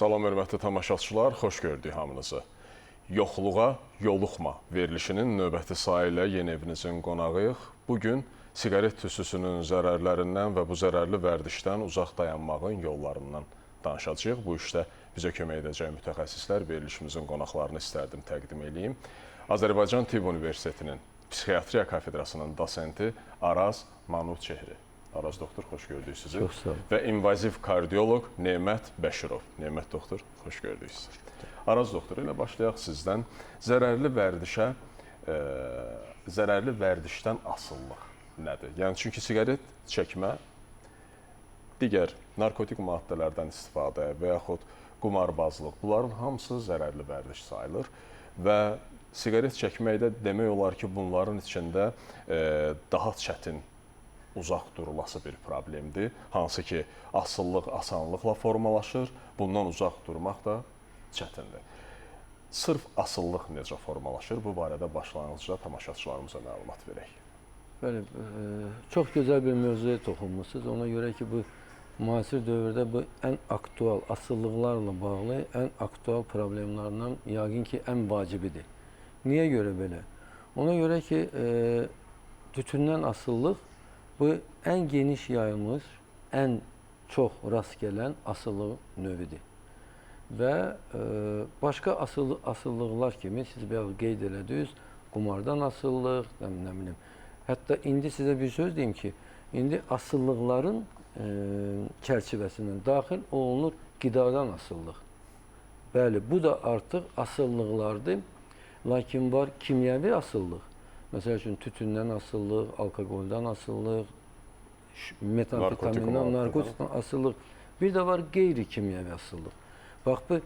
Salam hörmətli tamaşaçılar, xoş gördük hamınızı. Yoxluğa yoluxma verilişinin növbəti sayı ilə yeni evinizin qonağıyıq. Bugün siqaret tüstüsünün zərərlərindən və bu zərərli vərdişdən uzaq dayanmağın yollarından danışacağıq. Bu işdə bizə kömək edəcək mütəxəssislər verilişimizin qonaqlarını istərdim təqdim eləyim. Azərbaycan Tibb Universitetinin Psixiatriya kafedrasının dosenti Araz Manuçehri. Araz doktor, xoş gördük sizi. Çox sağ olun. Və invaziv kardioloq Nemət Bəşirov. Nemət doktor, xoş gördük sizi. Araz doktor, elə başlayaq sizdən. Zərərli vərdişə, zərərli vərdişdən asılılıq nədir? Yəni çünki siqaret çəkmə, digər narkotik maddələrdən istifadə və yaxud qumarbazlıq, bunların hamısı zərərli vərdiş sayılır və siqaret çəkməkdə demək olar ki, bunların içində daha çətin uzaq durulası bir problemdir. Hansı ki, asıllıq asanlıqla formalaşır, bundan uzaq durmaq da çətindir. Sırf asıllıq necə formalaşır? Bu barədə başlanğıcda tamaşaçılarımıza məlumat verək. Bəli, çox gözəl bir mövzuya toxunmuşsunuz. Ona görə ki, bu müasir dövrdə bu ən aktual asıllıqlarla bağlı ən aktual problemlardan yəqin ki, ən vacibidir. Niyə görə belə? Ona görə ki, tütündən asıllıq bu ən geniş yayılmış, ən çox rast gələn asıllıq növüdür. Və başqa asıllıqlar kimi siz bayaq qeyd elədiniz, qumardan asıllıq, nə bilim. Hətta indi sizə bir söz deyim ki, indi asıllıqların çərçivəsindən daxil olunur qidadan asıllıq. Bəli, bu da artıq asıllıqlardır. Lakin var kimyəvi asıllıq. Məsəl üçün, tütündən asıllıq, alkoqoldan asıllıq, metamfetamindən, narkotikdən asıllıq. Bir də var qeyri-kimyəvi asıllıq. Bax, bu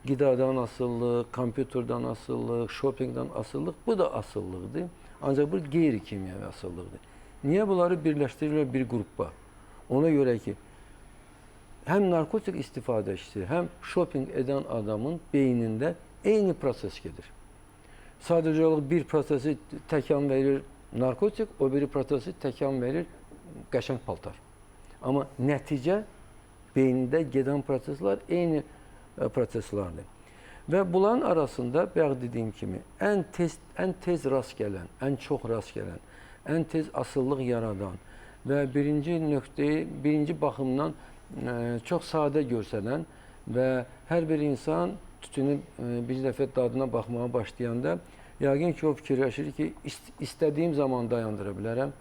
qidadan asıllıq, kompüterdən asıllıq, şopinqdən asıllıq, bu da asıllıqdır. Ancaq bu qeyri-kimyəvi asıllıqdır. Niyə bunları birləşdirirlər bir qrupa? Ona görə ki, həm narkotik istifadəçisi, həm şopinq edən adamın beynində eyni proses gedir. Sadəcə olaraq bir prosesi təkan verir narkotik, o biri prosesi təkan verir qəşəng paltar. Amma nəticə beynində gedən proseslər eyni proseslərdir. Və bunların arasında, bayaq dediyim kimi, ən tez rast gələn, ən çox rast gələn, ən tez asıllıq yaradan və birinci nöqteyi, birinci baxımdan çox sadə görsənən və hər bir insan tütünü bir dəfə dadına baxmağa başlayanda yəqin ki, o fikirləşir ki, istədiyim zaman dayandıra bilərəm,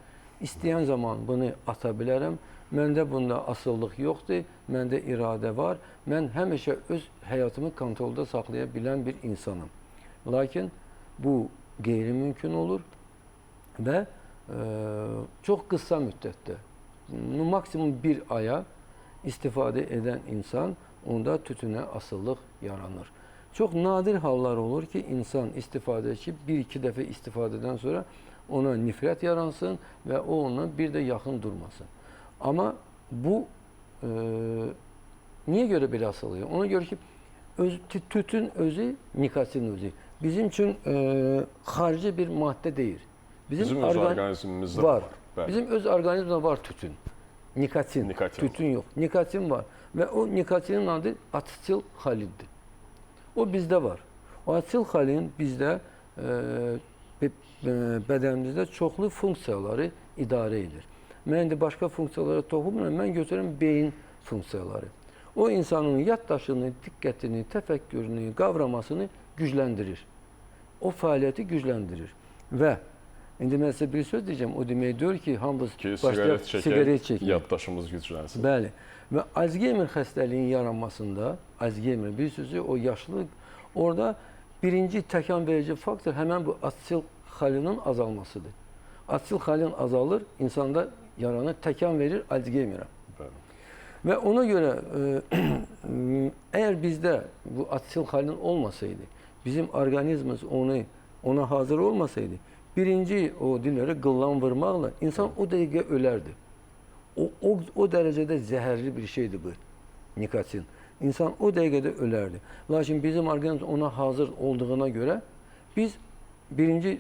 istəyən zaman bunu ata bilərəm, məndə bunda asıllıq yoxdur, məndə iradə var, mən həmişə öz həyatımı kontrolda saxlaya bilən bir insanım. Lakin bu qeyri-mümkün olur və çox qısa müddətdə, maksimum bir aya istifadə edən insan onda tütünə asıllıq yaranır. Çox nadir hallar olur ki, insan istifadəçi bir-iki dəfə istifadədən sonra ona nifrət yaransın və o ondan bir də yaxın durmasın. Amma bu niyə görə belə asılıyor? Ona görə ki, tütün özü, nikotin özü bizim üçün xarici bir maddə deyil. Bizim öz orqanizmimizdə var. Bizim öz orqanizmimizdə var tütün. Nikotin, tütün yox. Nikotin var. Və o nikotinin adı asetilxolindir. O bizdə var. O asetilxolin bizdə bədənimizdə çoxlu funksiyaları idarə edir. Mən indi başqa funksiyalara toxunmuram, mən götürürəm beyin funksiyaları. O insanın yaddaşını, diqqətini, təfəkkürünü, qavramasını gücləndirir. O fəaliyyəti gücləndirir. Və İndi mən sizə bir söz deyəcəm, o demək deyil ki, hamımız başlayaq siqaret çəkək, yaddaşımız güclənsin. Bəli. Və Alzheimer xəstəliyinin yaranmasında, Alzheimer bir sözü, o yaşlı, orada birinci təkan verici faktor həmən bu asetilxolinin azalmasıdır. Asetilxolin azalır, insanda yaranır, təkan verir Alzheimerə. Və ona görə, əgər bizdə bu asetilxolin olmasaydı, bizim orqanizmimiz ona hazır olmasaydı, birinci o dillərə qıllan vurmaqla insan o dəqiqə ölərdi. O dərəcədə zəhərli bir şeydir bu nikotin. İnsan o dəqiqədə ölərdi. Lakin bizim orqanizm ona hazır olduğuna görə biz Birinci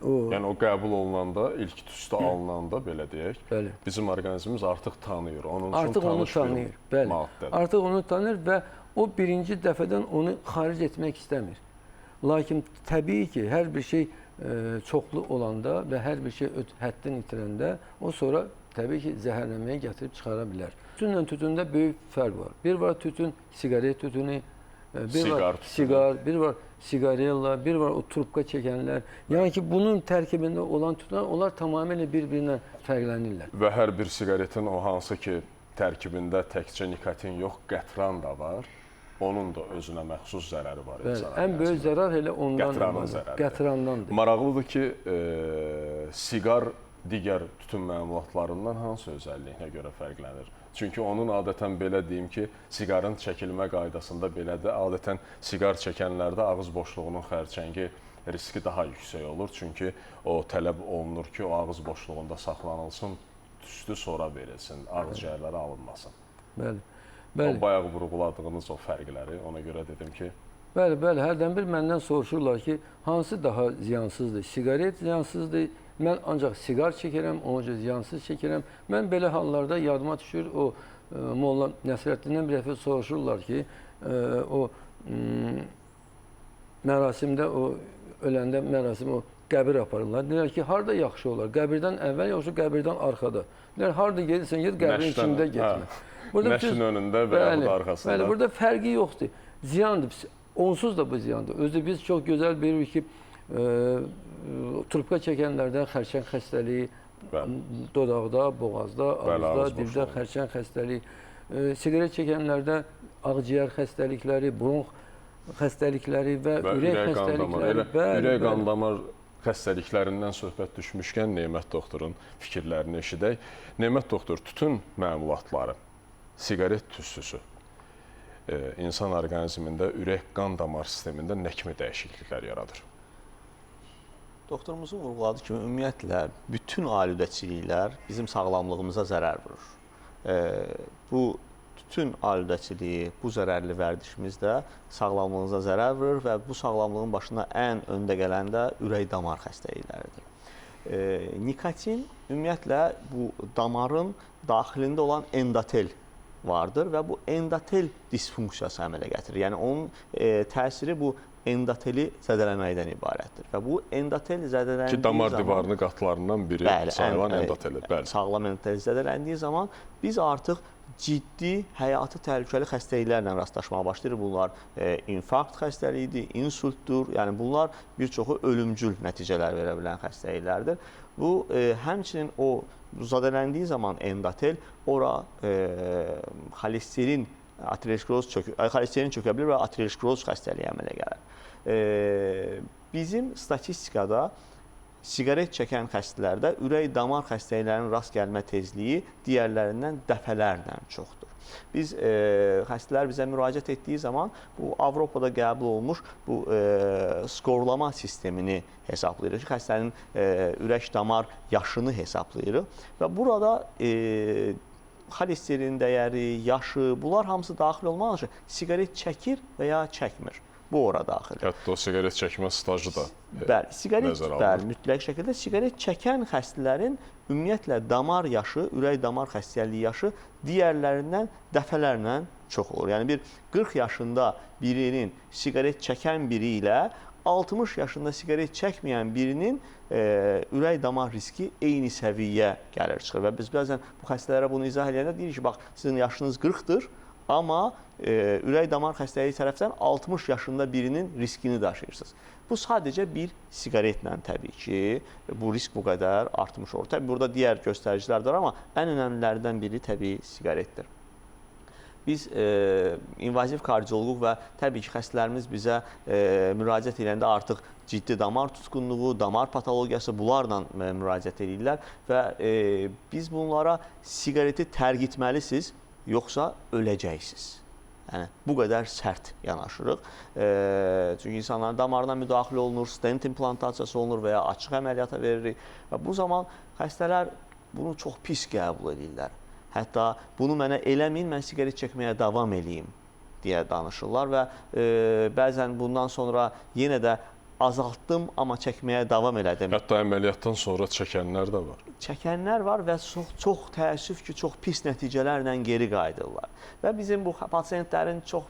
o... Yəni o qəbul olunanda, ilk tüstü alınanda belə deyək, bəli, bizim orqanizmimiz artıq tanıyır. Onun üçün artıq onu tanış tanıyır. Bir bəli, maddədir. Artıq onu tanıyır və o birinci dəfədən onu xaric etmək istəmir. Lakin təbii ki, hər bir şey çoxlu olanda və hər bir şey həddini itirəndə o sonra təbii ki, zəhərlənməyə gətirib çıxara bilər. Tütünlə tütündə böyük fərq var. Bir var tütün, siqaret tütünü, bir var siqar, bir var siqarella, bir var o trubka çəkənlər. Yəni ki, bunun tərkibində olan tütünlər, onlar tamamilə bir-birinə fərqlənirlər. Və hər bir siqaretin o hansı ki, tərkibində təkcə nikotin yox, qətran da var. Onun da özünə məxsus zərəri var. Bəli, ən böyük zərər elə ondan, qətrandandır. Maraqlıdır ki, siqar digər tütün məmulatlarından hansı özəlliyinə görə fərqlənir? Çünki onun adətən belə deyim ki, siqarın çəkilmə qaydasında belədir. Adətən siqar çəkənlərdə ağız boşluğunun xərçəngi riski daha yüksək olur. Çünki o tələb olunur ki, o ağız boşluğunda saxlanılsın, tüstü sonra verilsin, ağciyərlərə alınmasın. Bəli. Bəli. O bayaq vurğuladığınız o fərqləri, ona görə dedim ki... Bəli, bəli, hərdən bir məndən soruşurlar ki, hansı daha ziyansızdır? Siqaret ziyansızdır, mən ancaq siqar çəkirəm, ona görə ziyansız çəkirəm. Mən belə hallarda yadıma düşür, o Molla Nəsrəddindən bir dəfə soruşurlar ki, o mərasimdə, o öləndə mərasim, o qəbir aparırlar. Deyirlər ki, harada yaxşı olar? Qəbirdən əvvəl, yoxsa qəbirdən arxada? Deyirlər, harada gedirsən, get, qəbrin içində getmə. Nəşin önündə və yaxud arxasında. Bəli, burada fərqi yoxdur. Ziyandır. Onsuz da bu ziyandır. Özü biz çox gözəl bilirik ki, trubka çəkənlərdə xərçəng xəstəliyi, dodaqda, boğazda, ağızda, dildə xərçəng xəstəliyi, siqaret çəkənlərdə ağciyər xəstəlikləri, bronx xəstəlikləri və ürək xəstəlikləri. Ürək qan damar xəstəliklərindən söhbət düşmüşkən Nemət doktorun fikirlərini eşidək. Nemət doktor, tütün məmulatları, siqaret tüstüsü insan orqanizmində ürək qan damar sistemində nə kimi dəyişikliklər yaradır? Doktorumuzun vurğuladığı kimi, ümumiyyətlə, bütün aludəçiliklər bizim sağlamlığımıza zərər vurur. Bu tütün aludəçiliyi, bu zərərli vərdişimiz də sağlamlığımıza zərər vurur və bu sağlamlığın başına ən öndə gələn də ürək-damar xəstəlikləridir. Nikotin ümumiyyətlə bu damarın daxilində olan endotel vardır və bu endotel disfunksiyası əmələ gətirir. Yəni onun təsiri bu endoteli zədələməkdən ibarətdir. Və bu endotel zədələndiyi ki, damar divarını qatlarından biri sayılan endoteli. Bəli, sağlam endotel zədələndiyi zaman biz artıq ciddi həyatı təhlükəli xəstəliklərlə rastlaşmağa başlayır. Bunlar infarkt xəstəliyidir, insultdur. Yəni bunlar bir çoxu ölümcül nəticələr verə bilən xəstəliklərdir. Bu həmçinin o zədələndiyi zaman endotel ora xolesterin, ateroskleroz xolesterin çökə bilir və ateroskleroz xəstəliyi əmələ gəlir. Bizim statistikada siqaret çəkən xəstələrdə ürək-damar xəstəliklərinin rast gəlmə tezliyi digərlərindən dəfələrlə çoxdur. Biz xəstələr bizə müraciət etdiyi zaman bu Avropada qəbul olunmuş bu skorlama sistemini hesablayırıq ki, xəstənin ürək-damar yaşını hesablayırıq və burada xolesterin dəyəri, yaşı, bunlar hamısı daxil olmalıdır ki, siqaret çəkir və ya çəkmir. Bu ora daxildir. Hətta o siqaret çəkmə stajı da bəli, siqaret, bəli, mütləq şəkildə siqaret çəkən xəstələrin ümumiyyətlə damar yaşı, ürək-damar xəstəliyi yaşı digərlərindən dəfələrlə çox olur. Yəni bir 40 yaşında birinin siqaret çəkən biri ilə 60 yaşında siqaret çəkməyən birinin ürək-damar riski eyni səviyyə gəlir çıxır. Və biz bəzən bu xəstələrə bunu izah edəndə deyirik ki, bax, sizin yaşınız 40-dır, amma ürək-damar xəstəliyi tərəfdən 60 yaşında birinin riskini daşıyırsınız. Bu sadəcə bir siqaretlə təbii ki, bu risk bu qədər artmış olur. Təbii burada digər göstəricilər də var, amma ən önəmlilərdən biri təbii siqaretdir. Biz invaziv kardioloquq və təbii ki, xəstələrimiz bizə müraciət edəndə artıq ciddi damar tutqunluğu, damar patologiyası bunlarla müraciət edirlər və biz bunlara siqareti tərk etməlisiniz, yoxsa öləcəksiniz. Yəni, bu qədər sərt yanaşırıq. Çünki insanların damarına müdaxilə olunur, stent implantasiyası olunur və ya açıq əməliyyata veririk. Və bu zaman xəstələr bunu çox pis qəbul edirlər. Hətta bunu mənə eləməyin, mən siqaret çəkməyə davam eləyim deyə danışırlar və bəzən bundan sonra yenə də azaltdım, amma çəkməyə davam elədim. Hətta əməliyyatdan sonra çəkənlər də var. Çəkənlər var və çox təəssüf ki, çox pis nəticələrlə geri qayıdırlar. Və bizim bu pasientlərin çox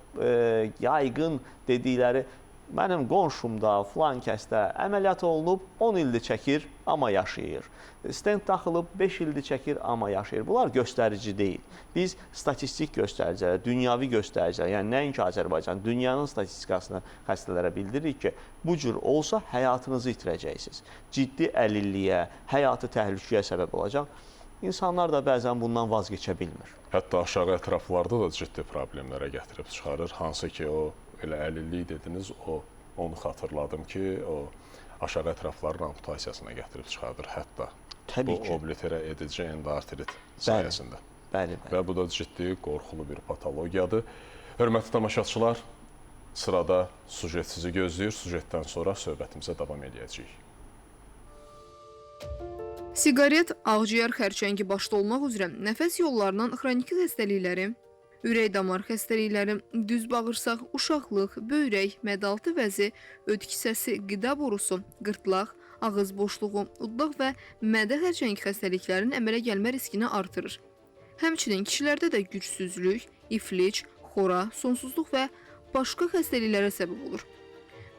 yayğın dedikləri, mənim qonşumda, filan kəsdə əməliyyat olunub, 10 ildir çəkir, amma yaşayır. Stent taxılıb, 5 ildir çəkir, amma yaşayır. Bunlar göstərici deyil. Biz statistik göstəricilər, dünyavi göstəricilər, yəni nəinki Azərbaycan, dünyanın statistikasını xəstələrə bildiririk ki, bu cür olsa həyatınızı itirəcəksiniz. Ciddi əlilliyə, həyatı təhlükəyə səbəb olacaq. İnsanlar da bəzən bundan vazgeçə bilmir. Hətta aşağı ətraflarda da ciddi problemlərə gətirib çıxarır. Hansı ki, o elə əlillik dediniz, onu xatırladım ki, o aşağı ətrafların amputasiyasına gətirib çıxardır hətta. Təbii ki. Bu obliterə edici endarterit sayəsində. Bəli, bəli. Və bu da ciddi, qorxulu bir patologiyadır. Hörmətli tamaşaçılar, sırada sujet sizi gözləyir. Sujetdən sonra söhbətimizə davam edəcəyik. Siqaret, ağciyər xərçəngi başda olmaq üzrə nəfəs yollarından xroniki xəstəlikləri, ürək-damar xəstəlikləri, düz bağırsaq, uşaqlıq, böyrək, mədaltı vəzi, öd kisəsi, qida borusu, qırtlaq, ağız boşluğu, udlaq və mədə xərçəngi xəstəliklərinin əmələ gəlmə riskini artırır. Həmçinin kişilərdə də gücsüzlük, iflic, xora, sonsuzluq və başqa xəstəliklərə səbəb olur.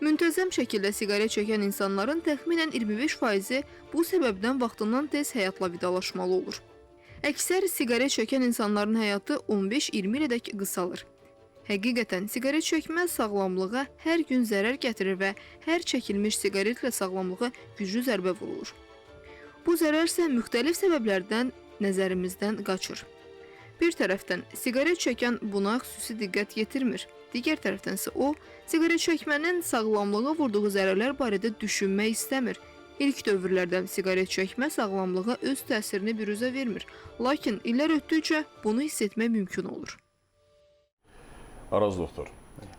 Müntəzəm şəkildə siqaret çəkən insanların təxminən 25%-i bu səbəbdən vaxtından tez həyatla vidalaşmalı olur. Əksər siqaret çəkən insanların həyatı 15-20 ilədək qısalır. Həqiqətən, siqaret çəkmə sağlamlığa hər gün zərər gətirir və hər çəkilmiş siqaretlə sağlamlığa güclü zərbə vurulur. Bu zərər isə müxtəlif səbəblərdən nəzərimizdən qaçır. Bir tərəfdən siqaret çəkən buna xüsusi diqqət yetirmir. Digər tərəfdən isə o, siqaret çəkmənin sağlamlığa vurduğu zərərlər barədə düşünmək istəmir. İlk dövrlərdə siqaret çəkmə sağlamlığa öz təsirini büruzə vermir. Lakin illər ötdükcə bunu hiss etmək mümkün olur. Araz doktor,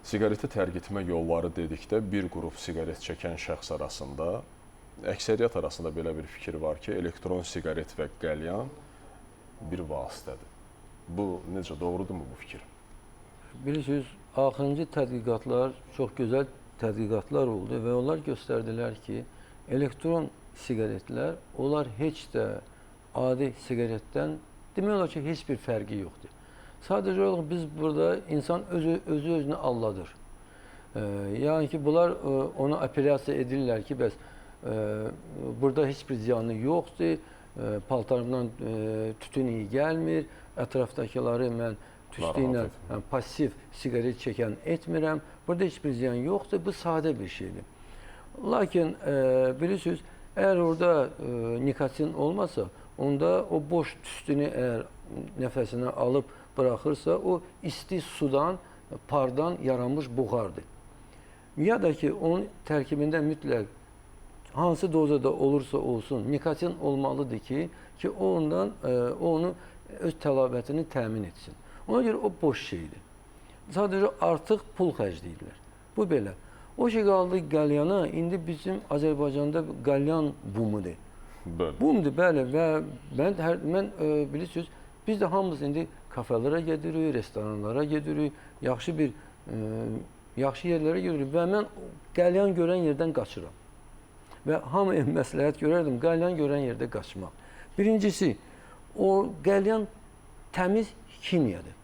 siqareti tərk etmə yolları dedikdə bir qrup siqaret çəkən şəxs arasında, əksəriyyət arasında belə bir fikir var ki, elektron siqaret və qəlyan bir vasitədir. Bu necə, doğrudurmu bu fikir? Bilirsiniz, axırıncı tədqiqatlar, çox gözəl tədqiqatlar oldu və onlar göstərdilər ki, elektron siqaretlər, onlar heç də adi siqaretdən demək olar ki, heç bir fərqi yoxdur. Sadəcə olaraq biz burada insan özü özünü aldadır. Yəni ki, bunlar ona apellyasiya edirlər ki, bəs burada heç bir ziyanı yoxdur, paltarımdan tütün iyi gəlmir, ətrafdakıları mən tüstü ilə pasiv siqaret çəkən etmirəm, burada heç bir ziyan yoxdur, bu sadə bir şeydir. Lakin bilirsiniz, əgər orada nikotin olmasa, onda o boş tüstünü əgər nəfəsinə alıb bıraxırsa, o isti sudan, pardan yaranmış buxardır. Ya da ki, onun tərkibində mütləq hansı dozada olursa olsun, nikotin olmalıdır ki, o ondan, o onu öz təlavətini təmin etsin. Ona görə o boş şeydir. Sadəcə artıq pul xərcləyirlər. Bu belə. O şey qaldı qalyana, indi bizim Azərbaycanda qalyan bumudur. Bumdur, bəli. Və mən bilirsiniz, biz də hamımız indi kafelərə gedirik, restoranlara gedirik, yaxşı bir yaxşı yerlərə gedirik və mən qəlyan görən yerdən qaçıram. Və hamıya məsləhət görərdim, qəlyan görən yerdə qaçmaq. Birincisi, o qəlyan təmiz kimyadır.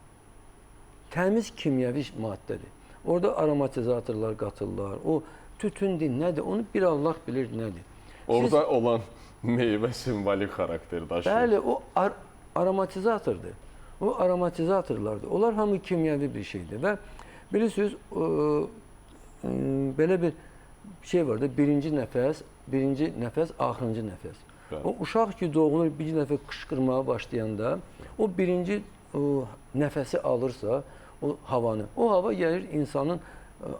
Təmiz kimyəvi maddədir. Orada aromatizatorlar qatırlar, o tütündür, nədir, onu bir Allah bilir nədir. Orada olan meyvə simvolik xarakter daşıyır. Bəli, o aromatizatordur. O aromatizatorlardır. Onlar hamı kimyəvi bir şeydir və bilirsiniz, belə bir şey var da, birinci nəfəs, axırıncı nəfəs. Bəli. O uşaq ki doğulur, bir dəfə qışqırmağa başlayanda, o birinci nəfəsi alırsa, o havanı, o hava gəlir insanın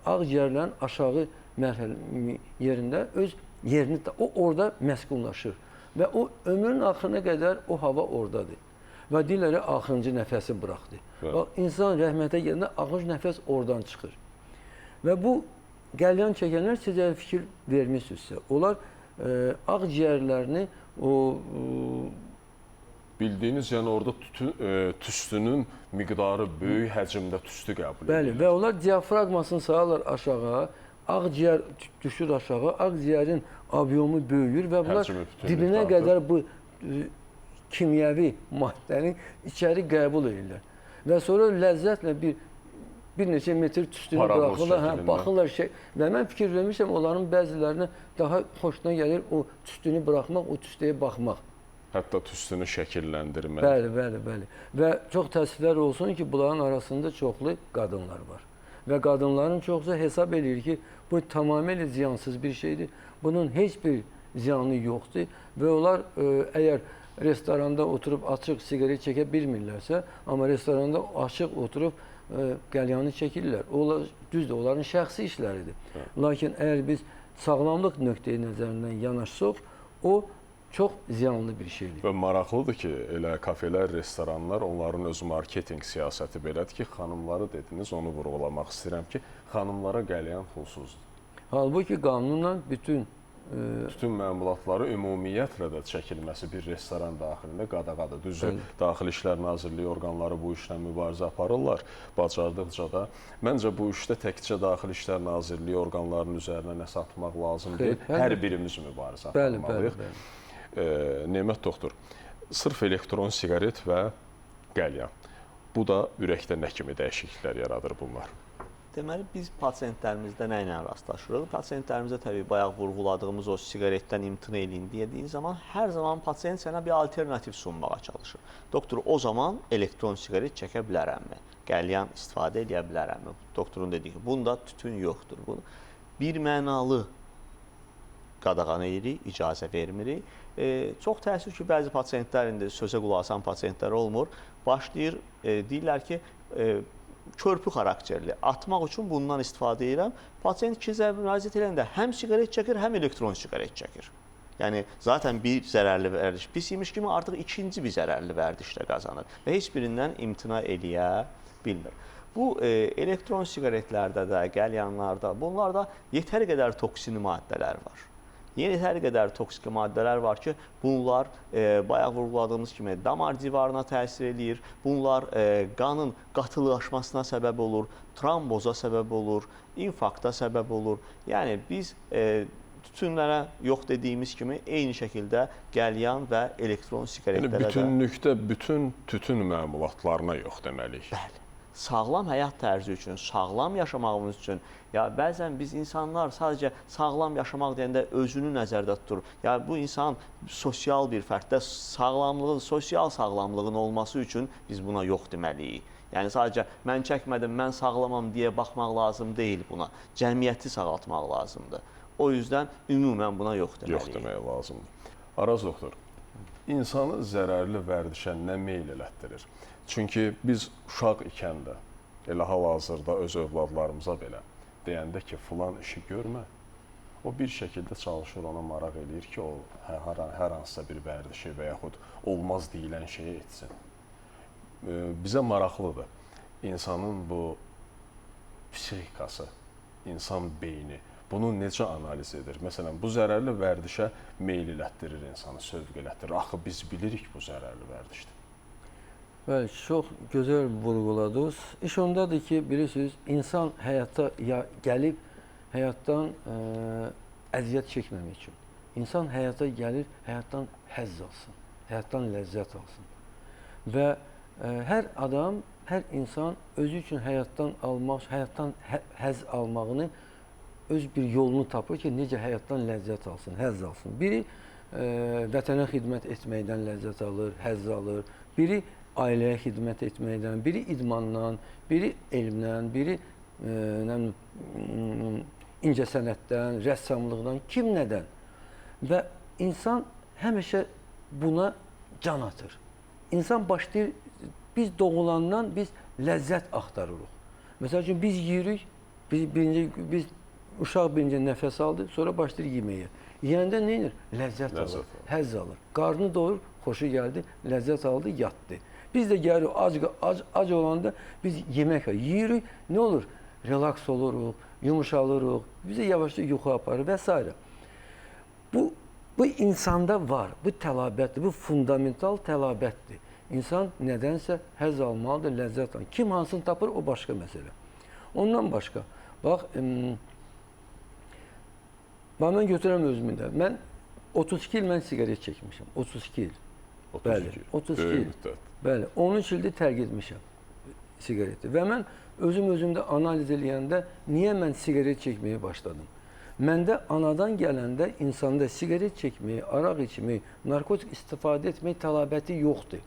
ağciyərlərin aşağı mərhələ yerində öz yerini, o orada məskunlaşır və o ömrün axırına qədər o hava oradadır. Və deyirlər, axırıncı nəfəsi buraxdı. Bax, insan rəhmətə gələndə axırıncı nəfəs oradan çıxır. Və bu qəlyan çəkənlər sizə fikir vermişsinizsə, onlar ağciyərlərini o... Bildiyiniz, yəni orada tüstünün miqdarı böyük həcmdə tüstü qəbul edirlər. Bəli, və onlar diafraqmasını sayarlar aşağı, Ağciyər düşür aşağı, ağciyərin obyomu böyüyür və bunlar dibinə qədər bu kimyəvi maddəni içəri qəbul edirlər. Və sonra ləzzətlə bir neçə metr tüstünü buraxırlar, hə, baxırlar şey. Və mən fikir vermişəm, onların bəzilərinə daha xoşuna gəlir o tüstünü buraxmaq, o tüstüyə baxmaq. Hətta tüstünü şəkilləndirmək. Bəli, bəli, bəli. Və çox təəssüflər olsun ki, bunların arasında çoxlu qadınlar var. Və qadınların çoxsu hesab eləyir ki, bu tamamilə ziyansız bir şeydir. Bunun heç bir ziyanı yoxdur və onlar əgər restoranda oturub açıq siqaret çəkə bilmirlərsə, amma restoranda açıq oturub qəlyanı çəkirlər. Onlar, düzdür, onların şəxsi işləridir. Evet. Lakin əgər biz sağlamlıq nöqteyi nəzərindən yanaşsaq, o çox ziyanlı bir şeydir. Və maraqlıdır ki, elə kafelər, restoranlar, onların öz marketinq siyasəti belədir ki, xanımları dediniz, onu vurğulamaq istəyirəm ki, xanımlara qəlyan pulsuzdur. Halbuki qanunla bütün tütün məmulatları ümumiyyətlə də çəkilməsi bir restoran daxilində qadağadır. Düzdür, Daxili İşlər Nazirliyi orqanları bu işlə mübarizə aparırlar, bacardıqca da. Məncə bu işdə təkcə Daxili İşlər Nazirliyi orqanlarının üzərinə nəsə atmaq lazım deyil. Hər birimiz mübarizə aparmalıyıq. Bəli, bəli. Nemət doktor, sırf elektron siqaret və qəlyan. Bu da ürəkdə nə kimi dəyişikliklər yaradır bunlar? Deməli, biz pasientlərimizdə nə ilə rastlaşırıq? Pasientlərimizdə təbii bayaq vurğuladığımız o siqaretdən imtina eləyin dediyin zaman hər zaman pasient sənə bir alternativ sunmağa çalışır. Doktor, o zaman elektron siqaret çəkə bilərəmmi? Qəlyan istifadə edə bilərəmmi? Doktorun dediyi ki, bunda tütün yoxdur. Bunu bir mənalı qadağan edirik, icazə vermirik. Çox təəssüf ki, bəzi pasientlər indi sözə qulaq asan pasientlər olmur. Başlayır, deyirlər ki, körpü xarakterli, atmaq üçün bundan istifadə edirəm. Pasient ki, müraciət edəndə həm siqaret çəkir, həm elektron siqaret çəkir. Yəni, zaten bir zərərli vərdiş pis imiş kimi artıq ikinci bir zərərli vərdiş də qazanır və heç birindən imtina eləyə bilmir. Bu elektron siqaretlərdə də, qəlyanlarda, bunlarda yetəri qədər toksini maddələr var. Yetəri qədər toksik maddələr var ki, bunlar bayaq vurğuladığımız kimi damar divarına təsir eləyir, bunlar qanın qatılaşmasına səbəb olur, tromboza səbəb olur, infarkta səbəb olur. Yəni, biz tütünlərə yox dediyimiz kimi eyni şəkildə qəlyan və elektron siqaretlərə də... Bütünlükdə bütün tütün məmulatlarına yox deməliyik. Bəli. Sağlam həyat tərzi üçün, sağlam yaşamağımız üçün, ya bəzən biz insanlar sadəcə sağlam yaşamaq deyəndə özünü nəzərdə tutur. Ya bu insan sosial bir fərddə sağlamlığın, sosial sağlamlığın olması üçün biz buna yox deməliyik. Yəni sadəcə mən çəkmədim, mən sağlamam deyə baxmaq lazım deyil buna. Cəmiyyəti sağaltmaq lazımdır. O yüzdən ümumən buna yox deməliyik. Yox demək lazımdır. Araz doktor, insanı zərərli vərdişə nə meyl elətdirir? Çünki biz uşaq ikən də, elə hal-hazırda öz övladlarımıza belə deyəndə ki, filan işi görmə, o bir şəkildə çalışır, ona maraq eləyir ki, o hər hansısa bir vərdişi və yaxud olmaz deyilən şeyi etsin. Bizə maraqlıdır insanın bu psixikası, insan beyni, bunu necə analiz edir? Məsələn, bu zərərli vərdişə meyl elətdirir insanı, sövq elətdirir. Axı biz bilirik bu zərərli vərdişdir. Bəli, çox gözəl vurğuladınız. İş ondadır ki, bilirsiniz, insan həyata gəlib həyatdan əziyyət çəkməmək üçün. İnsan həyata gəlir, həyatdan həzz alsın, həyatdan ləzzət alsın. Və hər adam, hər insan özü üçün həyatdan almaq, həyatdan həzz almağını öz bir yolunu tapır ki, necə həyatdan ləzzət alsın, həzz alsın. Biri vətənə xidmət etməkdən ləzzət alır, həzz alır. Biri ailəyə xidmət etməkdən, biri idmandan, biri elmdən, biri incəsənətdən, rəssamlıqdan, kim nədən. Və insan həmişə buna can atır. İnsan başlayır, biz doğulandan biz ləzzət axtarırıq. Məsəl üçün, biz yeyirik, biz uşaq birinci nəfəs aldı, sonra başlayır yeməyə. Yeyəndə nə edir? Ləzzət alır, həzz alır. Qarnı doyur, xoşu gəldi, ləzzət aldı, yatdı. Biz də gəlirik, ac olanda biz yemək yeyirik, nə olur? Relaks oluruq, yumuşalırıq, bizə yavaşca yuxu aparır və s. Bu insanda var, bu təlabətdir, bu fundamental təlabətdir. İnsan nədənsə həzz almalıdır, ləzzət almalıdır. Kim hansını tapır, o başqa məsələ. Ondan başqa, bax, Bax, mən götürürəm özümü də. Mən 32 il mən siqaret çəkmişəm. 32 il. 32. Bəli, 32 Böyük il. müddət. Bəli, 13 ildir tərk etmişəm siqareti. Və mən özüm özümdə analiz eləyəndə niyə mən siqaret çəkməyə başladım? Məndə anadan gələndə insanda siqaret çəkməyi, araq içməyi, narkotik istifadə etmək tələbəti yoxdur.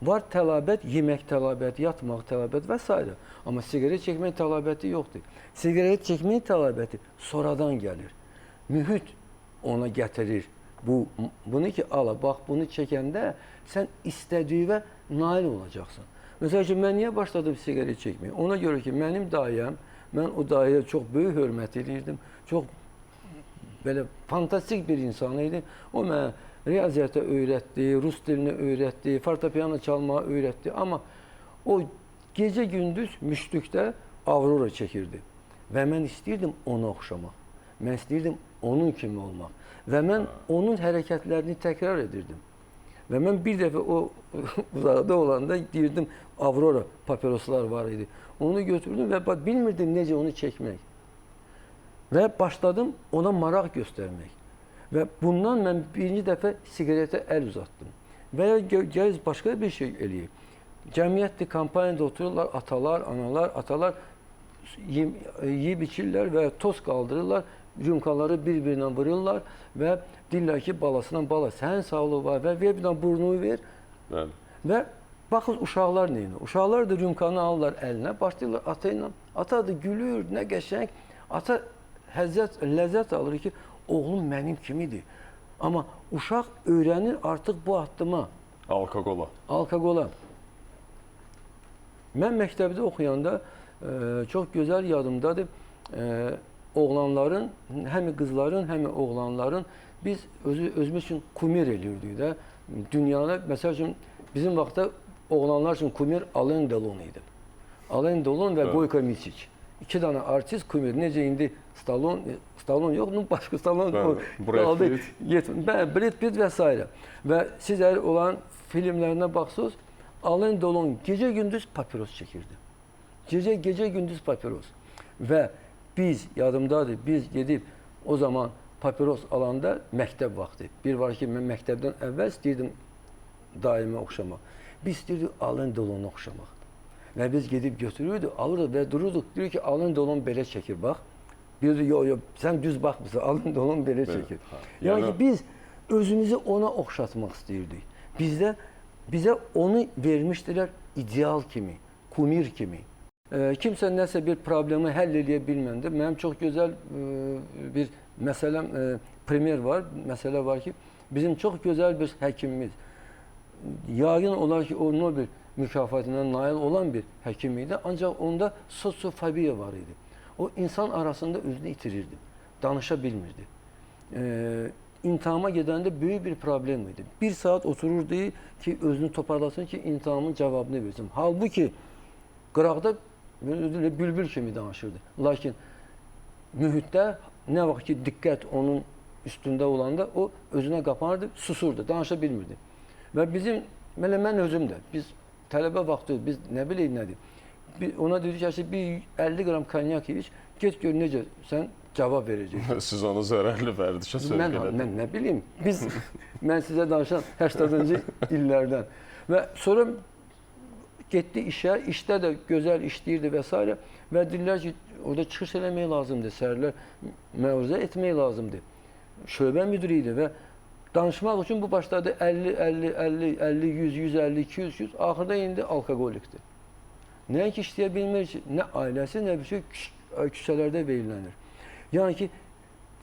Var tələbət, yemək tələbəti, yatmaq tələbəti və s. Amma siqaret çəkmək tələbəti yoxdur. Siqaret çəkmək tələbəti sonradan gəlir. Mühit ona gətirir. Bunu ki, ala, bax, bunu çəkəndə sən istədiyinə nail olacaqsan. Məsəl üçün, mən niyə başladım siqaret çəkməyə? Ona görə ki, mənim dayəm, mən o dayıya çox böyük hörmət edirdim. Çox belə fantastik bir insan idi. O mənə riyaziyyata öyrətdi, rus dilini öyrətdi, fortepiano çalmağı öyrətdi. Amma o gecə-gündüz müştükdə Aurora çəkirdi. Və mən istəyirdim ona oxşamaq. Mən istəyirdim onun kimi olmaq. Və mən onun hərəkətlərini təkrar edirdim. Və mən bir dəfə o uzaqda olanda deyirdim, Aurora papiroslar var idi. Onu götürdüm və bilmirdim necə onu çəkmək. Və başladım ona maraq göstərmək. Və bundan mən birinci dəfə siqaretə əl uzatdım. Və ya gəliz başqa bir şey eləyib. Cəmiyyətdir, kampaniyada otururlar, atalar, analar, atalar yeyib içirlər və toz qaldırırlar, rümkaları bir-birinə vururlar və deyirlər ki, balasına bala, sənin sağlığı var və ver bir dənə burnunu ver. Bəli. Və baxın uşaqlar neyini? Uşaqlar da rümkanı alırlar əlinə, başlayırlar ata ilə. Ata da gülür, nə qəşəng. Ata ləzzət alır ki, oğlum mənim kimidir. Amma uşaq öyrənir artıq bu addıma. Alkoqola. Alkoqola. Mən məktəbdə oxuyanda çox gözəl yadımdadır. Oğlanların, həm qızların, həm oğlanların biz özümüz üçün kumir eləyirdik də. Dünyada, məsəl üçün, bizim vaxtda oğlanlar üçün kumir Alain Delon idi. Alain Delon və Goyko Miçic. İki dənə artist kumir. Necə indi Stallone yox, başqa Stallone Brad Pitt. Brad Pitt və s. Və siz əgər olan filmlərinə baxsınız, Alain Delon gecə-gündüz papiros çəkirdi. Gecə-gündüz papiros. Və biz, yadımdadır, biz gedib o zaman papiros alanda məktəb vaxtı. Bir var ki, mən məktəbdən əvvəl istəyirdim daima oxşamaq. Biz istəyirdik Alain Delonu oxşamaq. Və biz gedib götürürdük, alırdıq və dururduq. Deyir ki, Alain Delon belə çəkir, bax. Deyirdi, yox, yox, sən düz baxmırsan, Alain Delon belə çəkir. Yəni ki, biz özümüzü ona oxşatmaq istəyirdik. Bizə onu vermişdilər ideal kimi, kumir kimi. Kimsə nəsə bir problemi həll eləyə bilməndə, mənim çox gözəl bir məsələm, primer var, məsələ var ki, bizim çox gözəl bir həkimimiz, yəqin olar ki, o Nobel mükafatına nail olan bir həkim idi, ancaq onda sosiofobiya var idi. O, insan arasında özünü itirirdi, danışa bilmirdi. İmtahama gedəndə böyük bir problem idi. Bir saat otururdu ki, özünü toparlasın ki, imtahamın cavabını versin. Halbuki, qıraqda bülbül kimi danışırdı. Lakin mühitdə nə vaxt ki, diqqət onun üstündə olanda o özünə qapanırdı, susurdu, danışa bilmirdi. Və bizim, belə mən özüm də, biz tələbə vaxtı, biz nə bilək nədir? Ona dedik ki, bir 50 qram konyak iç, get gör necə sən cavab verəcəksin. Siz onu zərərli vərdişə sövq elədiniz. Mən nə bilim, mən sizə danışan 80-ci illərdən. Və sonra getdi işə, işdə də gözəl işləyirdi və s. Və deyirlər ki, orada çıxış eləmək lazımdır, səhərlər məruzə etmək lazımdır. Şöbə müdiri idi və danışmaq üçün bu başladı 50, 50, 50, 50, 100, 150, 200, 200, axırda indi alkoqolikdir. Nəinki işləyə bilmir ki, nə ailəsi, nə bir şey küçələrdə verilənir. Yəni ki,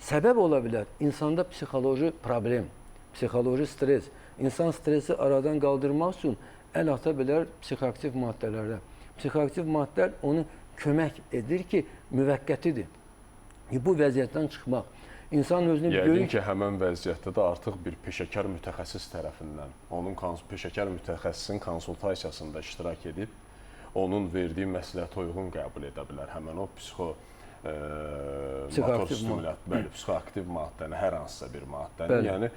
səbəb ola bilər insanda psixoloji problem, psixoloji stres. İnsan stresi aradan qaldırmaq üçün əl ata bilər psixoaktiv maddələrə. Psixoaktiv maddələr onu kömək edir ki, müvəqqətidir. Bu vəziyyətdən çıxmaq. İnsan özünü Yəqin böyük... ki, həmən vəziyyətdə də artıq bir peşəkar mütəxəssis tərəfindən, onun peşəkar mütəxəssisin konsultasiyasında iştirak edib, onun verdiyi məsləhətə uyğun qəbul edə bilər. Həmən o motor stimulyant, bəli, psixoaktiv maddəni, hər hansısa bir maddəni, bəli. Yəni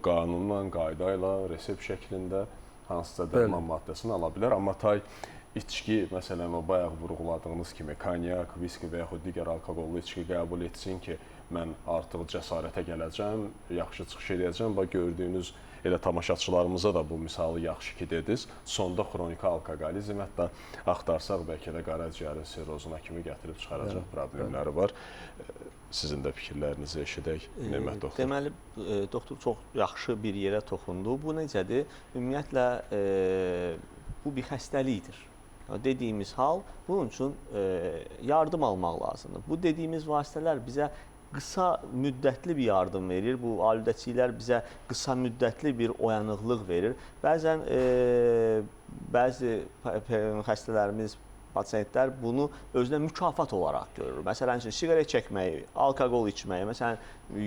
qanunla, qayda ilə, resept şəklində hansısa dərman maddəsini ala bilər. Amma tay içki, məsələn, o bayaq vurğuladığınız kimi konyak, viski və yaxud digər alkoqollu içki qəbul etsin ki, mən artıq cəsarətə gələcəm, yaxşı çıxış edəcəm. Bax, gördüyünüz elə tamaşaçılarımıza da bu misalı yaxşı ki dediniz. Sonda xroniki alkoqolizm, hətta axtarsaq bəlkə də qaraciyərin sirrozuna kimi gətirib çıxaracaq problemləri var. Sizin də fikirlərinizi eşidək, Nemət doktor. Deməli, doktor çox yaxşı bir yerə toxundu. Bu necədir? Ümumiyyətlə, bu bir xəstəlikdir. Dediyimiz hal, bunun üçün yardım almaq lazımdır. Bu dediyimiz vasitələr bizə qısa müddətli bir yardım verir. Bu aludəçiliklər bizə qısa müddətli bir oyanıqlıq verir. Bəzən bəzi xəstələrimiz, pasiyentlər bunu özünə mükafat olaraq görür. Məsələn, siqaret çəkməyi, alkoqol içməyi, məsələn,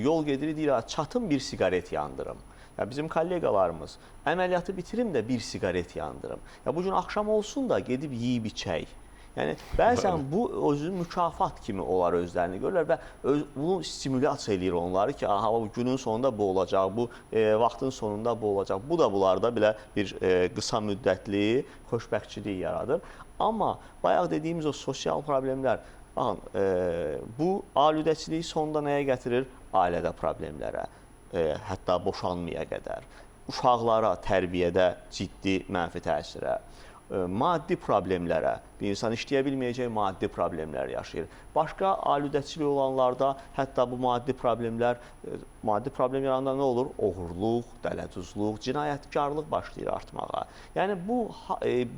yol gedirik, deyir, çatım bir siqaret yandırım. Ya bizim kolleqalarımız, əməliyyatı bitirim də bir siqaret yandırım. Ya bu gün axşam olsun da gedib yeyib içək. Yəni, bəzən bu özü mükafat kimi onlar özlərini görürlər və bunu stimulyasiya eləyir onları ki, aha, bu günün sonunda bu olacaq, bu vaxtın sonunda bu olacaq. Bu da bunlarda belə bir qısa müddətli xoşbəxtçilik yaradır. Amma bayaq dediyimiz o sosial problemlər, baxın, bu aludəçilik sonda nəyə gətirir? Ailədə problemlərə, hətta boşanmaya qədər, uşaqlara tərbiyədə ciddi mənfi təsirə, maddi problemlərə, bir insan işləyə bilməyəcək maddi problemlər yaşayır. Başqa aludəçilik olanlarda hətta bu maddi problemlər, maddi problem yaranda nə olur? Oğurluq, dələduzluq, cinayətkarlıq başlayır artmağa. Yəni bu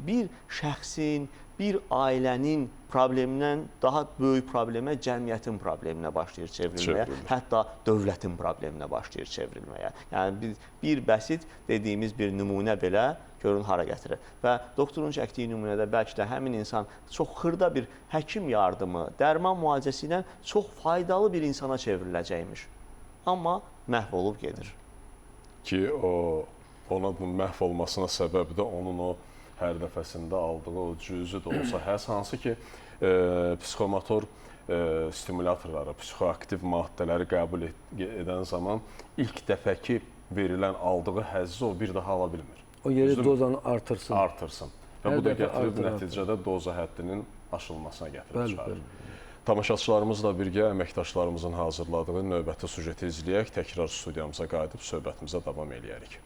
bir şəxsin, bir ailənin problemindən daha böyük problemə, cəmiyyətin probleminə başlayır çevrilməyə, hətta dövlətin probleminə başlayır çevrilməyə. Yəni bir bəsit dediyimiz bir nümunə belə görün hara gətirir. Və doktorun çəkdiyi nümunədə bəlkə də həmin insan çox xırda bir həkim yardımı, dərman müalicəsi ilə çox faydalı bir insana çevriləcəkmiş. Amma məhv olub gedir. Ki, ona məhv olmasına səbəb də onun o hər dəfəsində aldığı o cüzi də olsa həz, hansı ki, psixomotor stimulatorları, psixoaktiv maddələri qəbul edən zaman ilk dəfəki verilən aldığı həzzi o bir daha ala bilmir. O yeri dozanı artırsın. Artırsın. Və bu da gətirib nəticədə doza həddinin aşılmasına gətirib çıxarır. Tamaşaçılarımızla birgə əməkdaşlarımızın hazırladığı növbəti sujeti izləyək, təkrar studiyamıza qayıdıb söhbətimizə davam eləyərik.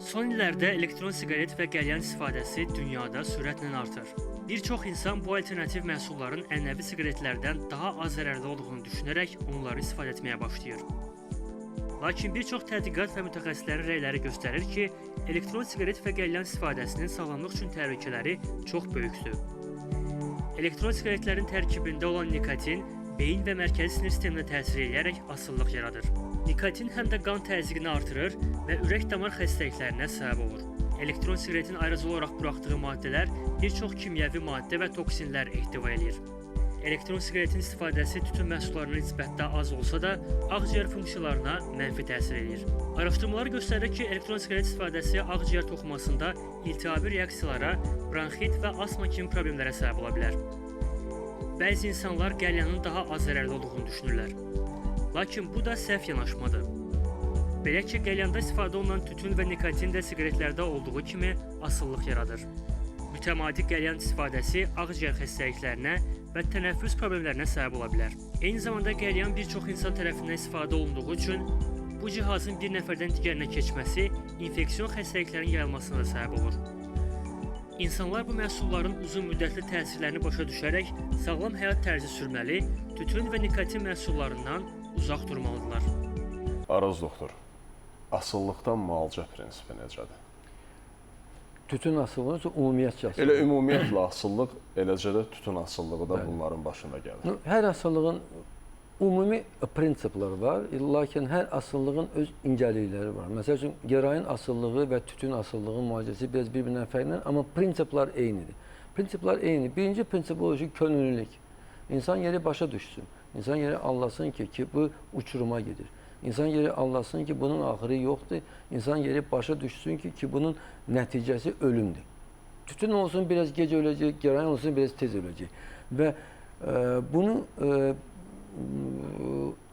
Son illərdə elektron siqaret və qəlyan istifadəsi dünyada sürətlə artır. Bir çox insan bu alternativ məhsulların ənənəvi siqaretlərdən daha az zərərli olduğunu düşünərək onları istifadə etməyə başlayır. Lakin bir çox tədqiqat və mütəxəssislərin rəyləri göstərir ki, elektron siqaret və qəlyan istifadəsinin sağlamlıq üçün təhlükələri çox böyükdür. Elektron siqaretlərin tərkibində olan nikotin beyin və mərkəzi sinir sisteminə təsir eləyərək asılılıq yaradır. Nikotin həm də qan təzyiqini artırır və ürək-damar xəstəliklərinə səbəb olur. Elektron siqaretin aerozol olaraq buraxdığı maddələr bir çox kimyəvi maddə və toksinlər ehtiva eləyir. Elektron siqaretin istifadəsi tütün məhsullarına nisbətdə az olsa da, ağciyər funksiyalarına mənfi təsir eləyir. Araşdırmalar göstərir ki, elektron siqaret istifadəsi ağciyər toxumasında iltihabi reaksiyalara, bronxit və asma kimi problemlərə səbəb ola bilər. Bəzi insanlar qəlyanın daha az zərərli olduğunu düşünürlər. Lakin bu da səhv yanaşmadır. Belə ki, qəlyanda istifadə olunan tütün və nikotin də siqaretlərdə olduğu kimi asılılıq yaradır. Mütəmadi qəlyan istifadəsi ağciyər xəstəliklərinə və tənəffüs problemlərinə səbəb ola bilər. Eyni zamanda qəlyan bir çox insan tərəfindən istifadə olunduğu üçün bu cihazın bir nəfərdən digərinə keçməsi infeksion xəstəliklərin yayılmasına da səbəb olur. İnsanlar bu məhsulların uzun müddətli təsirlərini başa düşərək sağlam həyat tərzi sürməli, tütün və nikotin məhsullarından uzaq durmalıdırlar. Araz doktor, asılılıqdan müalicə prinsipi necədir? Tütün asılılığı ümumiyyətcə asılılıq. Elə ümumiyyətlə asılılıq, eləcə də tütün asılılığı da bunların başında gəlir. Hər asılılığın ümumi prinsipləri var, lakin hər asılılığın öz incəlikləri var. Məsəl üçün, geroin asılılığı və tütün asılılığı müalicəsi biraz bir-birindən fərqlənir, amma prinsiplər eynidir. Prinsiplər eyni. Birinci prinsip olur ki, könüllülük. İnsan yeri başa düşsün. İnsan yeri anlasın ki, bu uçuruma gedir. İnsan yeri anlasın ki, bunun axırı yoxdur. İnsan yeri başa düşsün ki, bunun nəticəsi ölümdür. Tütün olsun biraz gec öləcək, geroin olsun biraz tez öləcək. Və bunu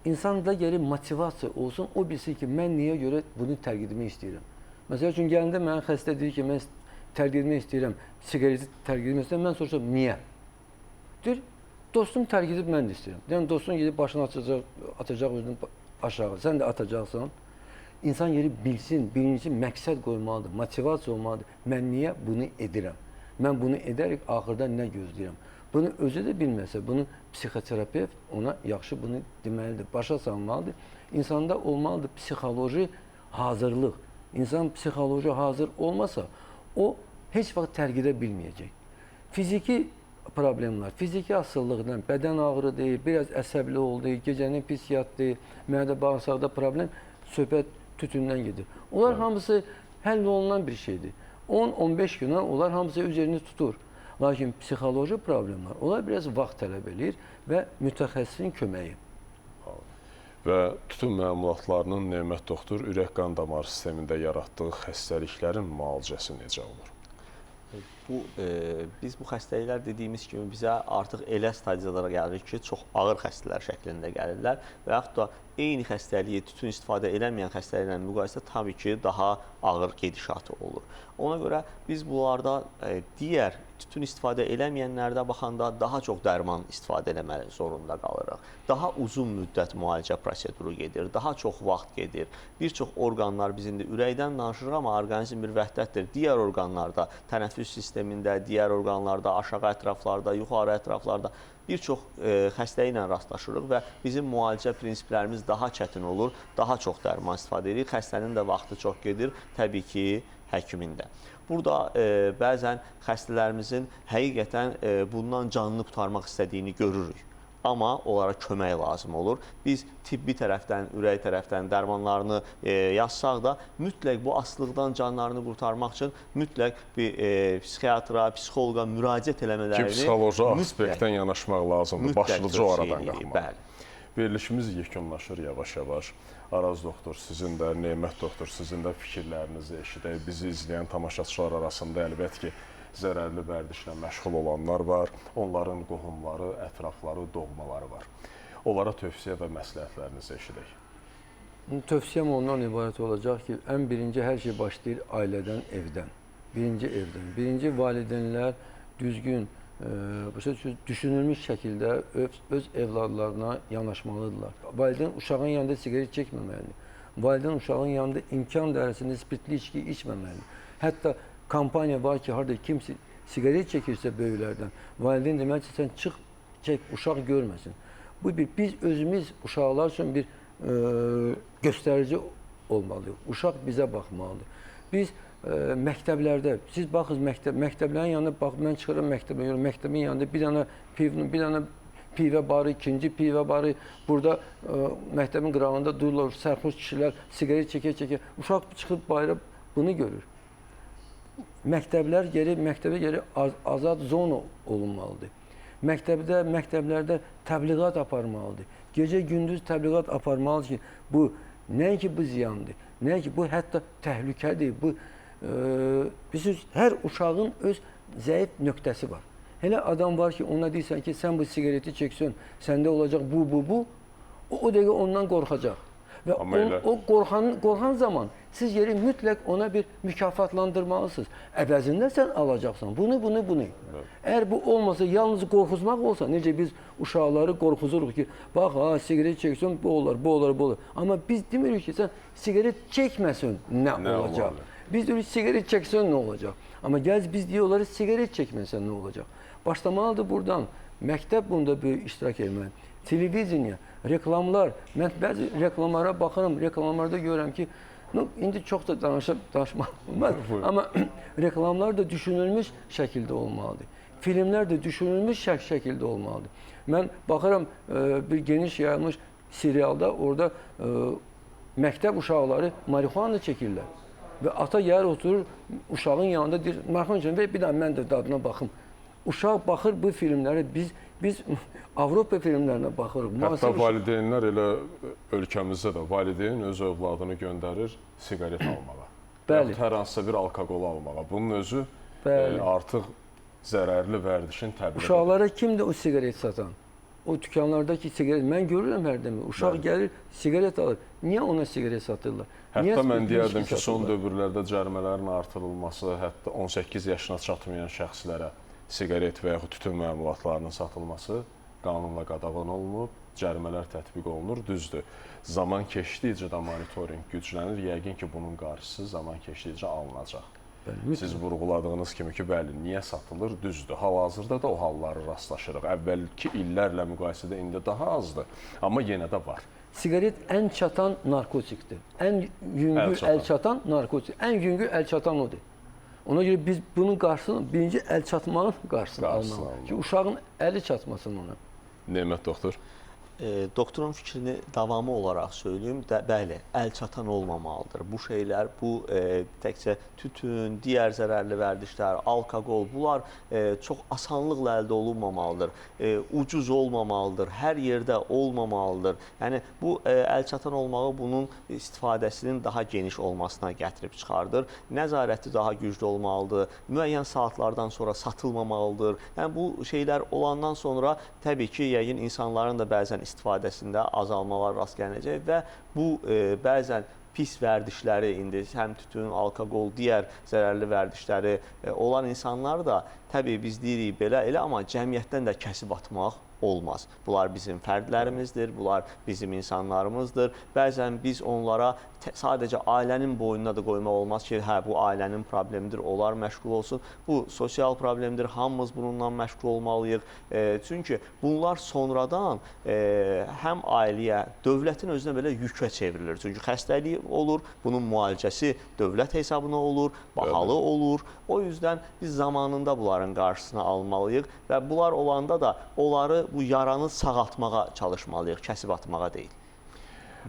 insanda geri motivasiya olsun, o bilsin ki, mən niyə görə bunu tərk etmək istəyirəm. Məsəl üçün, gələndə mənə xəstə deyir ki, mən tərk etmək istəyirəm, siqareti tərk etmək istəyirəm. Mən soruşuram, niyə? Deyir, dostum tərk edib, mən də istəyirəm. Deyirəm, dostun gedib başını atacaq özünü aşağı, sən də atacaqsan. İnsan yeri bilsin, birincisi məqsəd qoymalıdır, motivasiya olmalıdır. Mən niyə bunu edirəm? Mən bunu edərək axırda nə gözləyirəm? Bunu özü də bilməsə, bunu psixoterapevt ona yaxşı bunu deməlidir, başa salmalıdır. İnsanda olmalıdır psixoloji hazırlıq. İnsan psixoloji hazır olmasa, o heç vaxt tərk edə bilməyəcək. Fiziki problemlər, fiziki asılılıqdan, bədən ağrı deyil, biraz əsəbli oldu, gecəni pis yatdı, mədə bağırsaqda problem, söhbət tütündən gedir. Onlar hamısı həll olunan bir şeydir. 10-15 günə onlar hamısı öz yerini tutur. Lakin psixoloji problemlər, onlar biraz vaxt tələb eləyir və mütəxəssisin köməyi. Və tütün məmulatlarının Nemət doktor ürək qan damar sistemində yaratdığı xəstəliklərin müalicəsi necə olur? Biz bu xəstəliklər dediyimiz kimi bizə artıq elə stadiyalara gəlir ki, çox ağır xəstələr şəklində gəlirlər və yaxud da eyni xəstəliyi tütün istifadə eləməyən xəstəliklə müqayisə tabii ki, daha ağır gedişatı olur. Ona görə biz bunlarda digər tütün istifadə eləməyənlərdə baxanda daha çox dərman istifadə eləməli zorunda qalırıq. Daha uzun müddət müalicə proseduru gedir, daha çox vaxt gedir. Bir çox orqanlar biz indi ürəkdən danışırıq, amma orqanizm bir vəhdətdir. Digər orqanlarda, tənəffüs sistemində, digər orqanlarda, aşağı ətraflarda, yuxarı ətraflarda bir çox xəstəliklə rastlaşırıq və bizim müalicə prinsiplərimiz daha çətin olur, daha çox dərman istifadə edirik. Xəstənin də vaxtı çox gedir, təbii ki, həkimin də. Burada bəzən xəstələrimizin həqiqətən bundan canını qurtarmaq istədiyini görürük. Amma onlara kömək lazım olur. Biz tibbi tərəfdən, ürək tərəfdən dərmanlarını yazsaq da mütləq bu asılıqdan canlarını qurtarmaq üçün mütləq bir psixiatra, psixoloqa müraciət eləmələrini... Ki, psixoloji aspektdən yanaşmaq lazımdır, başlıca o aradan qalxmaq. Bəli. Verilişimiz yekunlaşır yavaş-yavaş. Araz doktor, sizin də, Nemət doktor, sizin də fikirlərinizi eşidək. Bizi izləyən tamaşaçılar arasında əlbət ki, zərərli vərdişlə məşğul olanlar var, onların qohumları, ətrafları, doğmaları var. Onlara tövsiyə və məsləhətlərinizi eşidək. Tövsiyəm ondan ibarət olacaq ki, ən birinci hər şey başlayır ailədən, evdən. Birinci evdən. Birinci valideynlər düzgün, düşünülmüş şəkildə öz evladlarına yanaşmalıdırlar. Valideyn uşağın yanında siqaret çəkməməlidir. Valideyn uşağın yanında imkan dairəsində spirtli içki içməməlidir. Hətta kampaniya var ki, harada kimsə siqaret çəkirsə böyüklərdən, valideyn deməli ki, sən çıx, çək, uşaq görməsin. Bu bir, biz özümüz uşaqlar üçün bir göstərici olmalıyıq. Uşaq bizə baxmalıdır. Biz məktəblərdə, siz baxın məktəblərin yanında, bax, mən çıxıram məktəbə, məktəbin yanında bir dənə piv, bir dənə pivə barı, ikinci pivə barı, burada məktəbin qırağında dururlar, sərxoş kişilər siqaret çəkə-çəkə. Uşaq çıxıb bayıra bunu görür. Məktəblər geri, məktəbə geri azad zona olunmalıdır. Məktəblərdə təbliğat aparmalıdır. Gecə-gündüz təbliğat aparmalıdır ki, bu nəinki bu ziyandır, nəinki bu hətta təhlükədir. Bu, bilirsiniz, hər uşağın öz zəif nöqtəsi var. Elə adam var ki, ona deyirsən ki, sən bu siqareti çəksən, səndə olacaq bu, o dəqiqə ondan qorxacaq. Və o qorxan zaman siz yeri mütləq ona bir mükafatlandırmalısınız. Əvəzində sən alacaqsan bunu, bunu, bunu. Evet. Əgər bu olmasa, yalnız qorxuzmaq olsa, necə biz uşaqları qorxuzuruq ki, bax, ha, siqaret çəksən, bu olar, bu olar, bu olar. Amma biz demirik ki, sən siqaret çəkməsin, nə olacaq? Biz deyirik, siqaret çəksən, nə olacaq? Amma gəl, biz deyiyorlar, siqaret çəkməsən, nə olacaq? Başlamalıdır buradan. Məktəb bunda böyük iştirak etməli. Televiziya, reklamlar. Mən bəzi reklamlara baxıram, reklamlarda görürəm ki, indi çox da danışmaq olmaz. Amma reklamlar da düşünülmüş şəkildə olmalıdır. Filmlər də düşünülmüş şəkildə olmalıdır. Mən baxıram, bir geniş yayılmış serialda orada məktəb uşaqları marixuana çəkirlər. Və ata gəlir, oturur uşağın yanında, deyir, marixuana çəkir, bir daha mən də dadına baxım. Uşaq baxır bu filmlərə, biz Avropa filmlərinə baxırıq. Hətta valideynlər elə ölkəmizdə də valideyn öz övladını göndərir siqaret almağa. Bəli. Yaxud hər hansısa bir alkoqol almağa. Bunun özü artıq zərərli vərdişin təbliğidir. Uşaqlara kimdir o siqaret satan? O dükanlardakı siqaret, mən görürəm hər dəmə. Uşaq gəlir, siqaret alır. Niyə ona siqaret satırlar? Hətta mən deyərdim ki, son dövrlərdə cərimələrin artırılması, hətta 18 yaşına çatmayan şəxslərə siqaret və yaxud tütün məmulatlarının satılması qanunla qadağan olunub, cərimələr tətbiq olunur. Düzdür. Zaman keçdikcə də monitorinq güclənir. Yəqin ki, bunun qarşısı zaman keçdikcə alınacaq. Bəli, siz vurğuladığınız kimi ki, bəli, niyə satılır? Düzdür. Hal-hazırda da o halları rastlaşırıq. Əvvəlki illərlə müqayisədə indi daha azdır, amma yenə də var. Siqaret ən çatan narkotikdir. Ən yüngül əl çatan narkotik. Ən yüngül əl çatan odur. Ona görə biz bunun qarşısını, birinci əl çatmanın qarşısını almalıyıq ki, uşağın əli çatmasın ona. Nemət doktor. Doktorun fikrini davamı olaraq söyləyim, də, bəli, əl çatan olmamalıdır. Bu şeylər, bu təkcə tütün, digər zərərli vərdişlər, alkoqol, bunlar çox asanlıqla əldə olunmamalıdır. Ucuz olmamalıdır, hər yerdə olmamalıdır. Yəni bu əl çatan olmağı bunun istifadəsinin daha geniş olmasına gətirib çıxardır. Nəzarəti daha güclü olmalıdır, müəyyən saatlardan sonra satılmamalıdır. Yəni bu şeylər olandan sonra təbii ki, yəqin insanların da bəzən istifadəsində azalmalar rast gəlinəcək və bu bəzən pis vərdişləri, indi həm tütün, alkoqol, digər zərərli vərdişləri olan insanlar da təbii biz deyirik belə elə, amma cəmiyyətdən də kəsib atmaq olmaz. Bunlar bizim fərdlərimizdir, bunlar bizim insanlarımızdır. Bəzən biz onlara sadəcə ailənin boynuna da qoymaq olmaz ki, hə, bu ailənin problemidir, onlar məşğul olsun. Bu sosial problemdir, hamımız bununla məşğul olmalıyıq. Çünki bunlar sonradan həm ailəyə, dövlətin özünə belə yükə çevrilir. Çünki xəstəlik olur, bunun müalicəsi dövlət hesabına olur, bahalı olur. O yüzdən biz zamanında bunların qarşısını almalıyıq və bunlar olanda da onları, bu yaranı sağaltmağa çalışmalıyıq, kəsib atmağa deyil.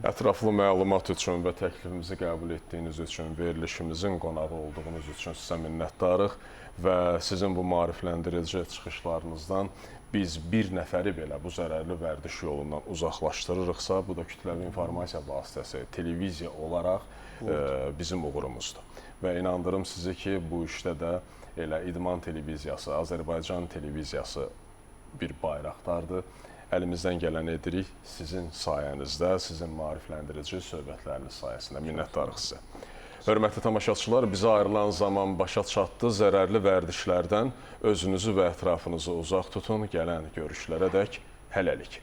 Ətraflı məlumat üçün və təklifimizi qəbul etdiyiniz üçün, verilişimizin qonağı olduğunuz üçün sizə minnətdarıq və sizin bu maarifləndirici çıxışlarınızdan biz bir nəfəri belə bu zərərli vərdiş yolundan uzaqlaşdırırıqsa, bu da kütləvi informasiya vasitəsi, televiziya olaraq bizim uğurumuzdur. Və inandırım sizi ki, bu işdə də elə İdman Televiziyası, Azərbaycan Televiziyası bir bayraqdardır. Əlimizdən gələni edirik sizin sayənizdə, sizin maarifləndirici söhbətləriniz sayəsində. Minnətdarıq sizə. Hörmətli tamaşaçılar, bizə ayrılan zaman başa çatdı. Zərərli vərdişlərdən özünüzü və ətrafınızı uzaq tutun. Gələn görüşlərə dək hələlik.